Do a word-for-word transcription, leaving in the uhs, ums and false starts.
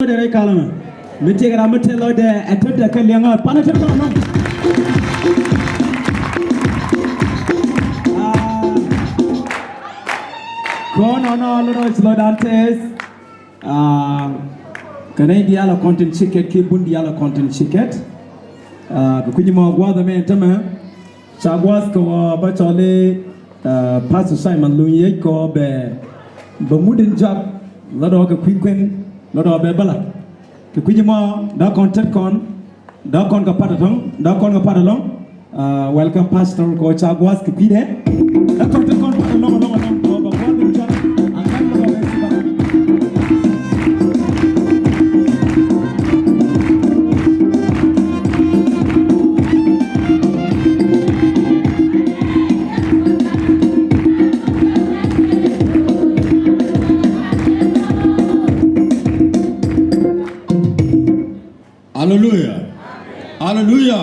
Lɔcdɛ rɛy kalä mɛ. Mi tiɛɛk ram mi te lɔcdɛ ɛ tetdɛ kɛ liɛŋä, panɛ tetdɛ kɔn nɔm. Ah, kɔn nɔnɔ lɔcdɛ lɔcdan tɛth. Ah, kɛ nɛy diaal ɛ kɔn tin ci kɛt kiɛ bun diaal ɛ kɔn tin ci kɛt. Ah, kɛ kui̱c mɔ gua̱a̱th ɛmɛ ɛn tämɛ. Ca gua̱a̱th kɛ ɣöö bä cɔl i̱, ah, Pastor Simon Luny Yec kɛ ɣöö bɛ, bɛ ŋut in jɔak, lɔcdɛ kɛ kui̱ kuën, lɔcdɛ bɛ bä la̱t. Kɛ kui̱c mɔ, dee kɔn tet kɔn, dee kɔn kɛ pat ɛlɔ̱ŋ, dee kɔn kɛ pat ɛlɔ̱ŋ. Ah, welcome Pastor kɛ ɣöö ca gua̱a̱th kɛ kui̱dɛ. Dee kɔn tet kɔn pat ɛlɔ̱ŋ, ɛlɔ̱ŋ, ɛlɔ̱ŋ, kɛ ɣöö bɛ gua̱a̱th in jɔak, a ŋa̱c lɔcdɛ bɛ. Aleluya. Aleluya.